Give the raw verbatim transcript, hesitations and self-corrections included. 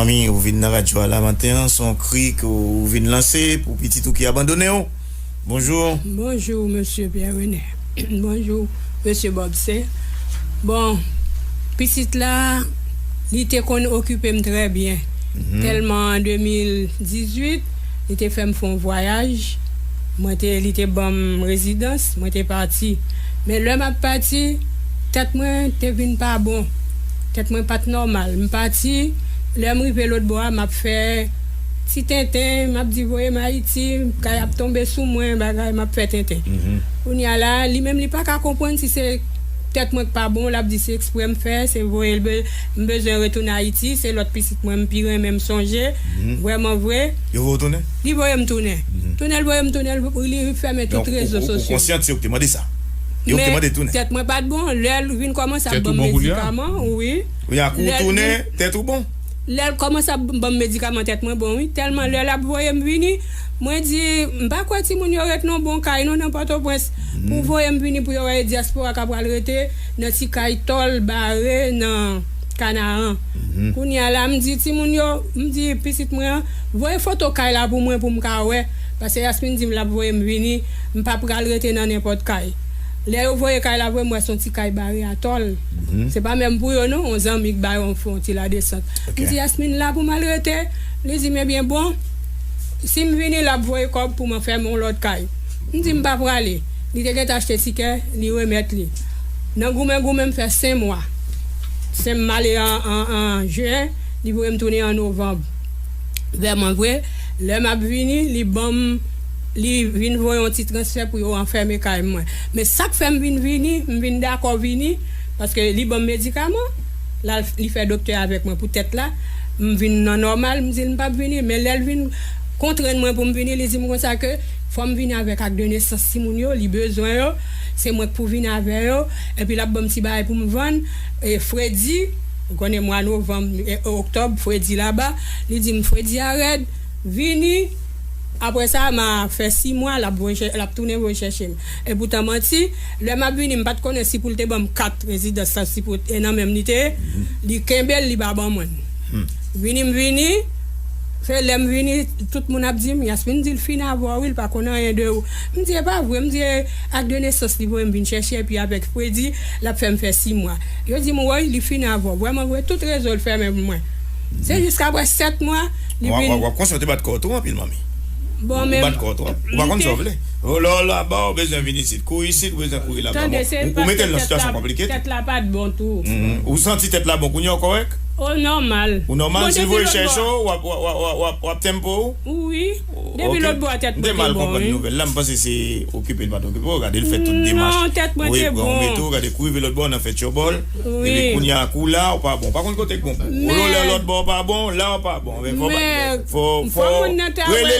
Manmi, ou vin nan radyo a la maten an, se yon kri ke ou vin lanse pou pitit ou ki abandone w. Bonjou. Bonjou, mesye Pierre René. Bonjou, mesye Bob Sen. Bon, pitit la, li te konn okipe m trè byen. Tèlman an de mil dizuit, li te fè m fè yon vwayaj. Mwen te, li te ban m rezidans, mwen te pati. Men lè m ap pati, tèt mwen te vin pa bon. Tèt mwen pa t nòmal. M pati, lè m rive lòt bò a, m ap fè ti tenten, m ap di voye m Ayiti, kay ap tonbe sou mwen, bagay, m ap fè tenten. Kounye a la, li menm li pa ka konprann si se tèt mwen k pa bon, l ap di se eksprè m fè, se voye l be-, m bezwen retounen Ayiti, se lòt pitit mwen m pi renmen m sonje, vrèman vre. Yo voye w tounen? Li voye m tounen. Tounen l voye m tounen, li fèmen tout rezo sosyo. Ou konsyan se yo ki te mande sa? Yo ki te mande tounen. Men tèt mwen pa t bon, lè l vin kòmanse ap ban m medikaman, wi. Kounye a kou tounen, tèt ou bon? Lè l kòmanse ap ban m medikaman, tèt mwen bon, wi. Tèlman lè l ap voye m vini, mwen di, m pa kwè timoun yo ret nan bon kay, non, nan Pòtoprens. Pou voye m vini, pou yo wè dyaspora k ap pral rete nan ti kay tòl bare nan Kanaran. Kounye a la, m di timoun yo, m di pitit mwen an, voye foto kay la pou mwen, pou m ka wè. Paske Yasmine di m l ap voye m vini, m pa pral rete nan nenpòt kay. Lè yo voye kay la voye m, m wè se yon ti kay bare atòl. Se pa menm pou yo, non, yon zanmi k ba yo yon, fè yon ti ladesant. M di Yasmine la pou m al rete. Li di m, ebyen, bon, si m vini, l ap voye kòb pou mwen fè m yon lòt kay. M di m pa prale. Li te gentan achte tikè, li remèt li. Nan goumen, goumen, m fè senk mwa. Senk m ale an, an, an jen, li voye m tounen an novanm. Vrèman vre, lè m ap vini, li ban m, li vin voye yon ti transfè pou yo anfèmen kay mwen. Men sa k fè m vin vini, m vin dakò vini, paske li ban m medikaman, l al, li fè doktè avèk mwen pou tèt la, m vin nan nòmal, m di l m p ap vini, men lè l vin kontrenn mwen pou m vini, li di m konsa ke fò m vini avèk ak de nesans timoun yo, li bezwen yo, se mwen k pou vin avè yo, epi l ap ban m ti bagay pou m vann, e fredi, ou konnen mwa novanm, e oktòb, fredi laba, li di m fredi a rèd, vini, apre sa, m a fè sis mwa, l ap voye chè-, l ap tounen voye chèche m. Epoutan manti, lè m ap vini, m pa t konnen si pou l te ban m kat rezidans la, si pou, e nan men m li te ye, li kenbe l, li pa ban mwen l. Vini m vini, se lè m vini, tout moun ap di m, Yasmine di l fin avè w, wi, l pa konn anyen de ou. M di, e pa vre, m di, e ak de nesans li voye m vin chèche, epi avèk fredi, l ap fè m fè sis mwa. Yo di m, woy, li fin avè w. Vrèman vre, tout rezo l fèmen pou mwen. Se jiskaprè sèt mwa, li vin. W ap, w ap, w ap konsyan w te bat kò w twò anpil, manmi. Bon, men. Ou bat kò w twò. Ou pa konn sa w vle. Lè w laba, ou bezwen vin isit. Kouri isit, ou bezwen kouri laba. Tande, se paske tèt la, tèt la pa t bon tou. Ou santi tèt la bon, kounye a w kòrèk? O, nòmal. Ou nòmal, si l voye chèche w, w ap, w ap, w ap, w ap, w ap tempo w? Wi. Depi lòt bò a tèt mwen te bon, wi. M te mal konprann nouvèl la, m panse se okipe l pa t okipe w, gade l fè tout demach. Non, tèt mwen te bon. Ou mete w, gade kou rive lòt bò, nan fè tchobòl. Wi. Epi kounye a kou la, ou pa bon. Pa konn kote k bon pou ou. Ou lè lòt bò pa bon, la ou pa bon. Men fò, fò, fò moun nan ta rele l.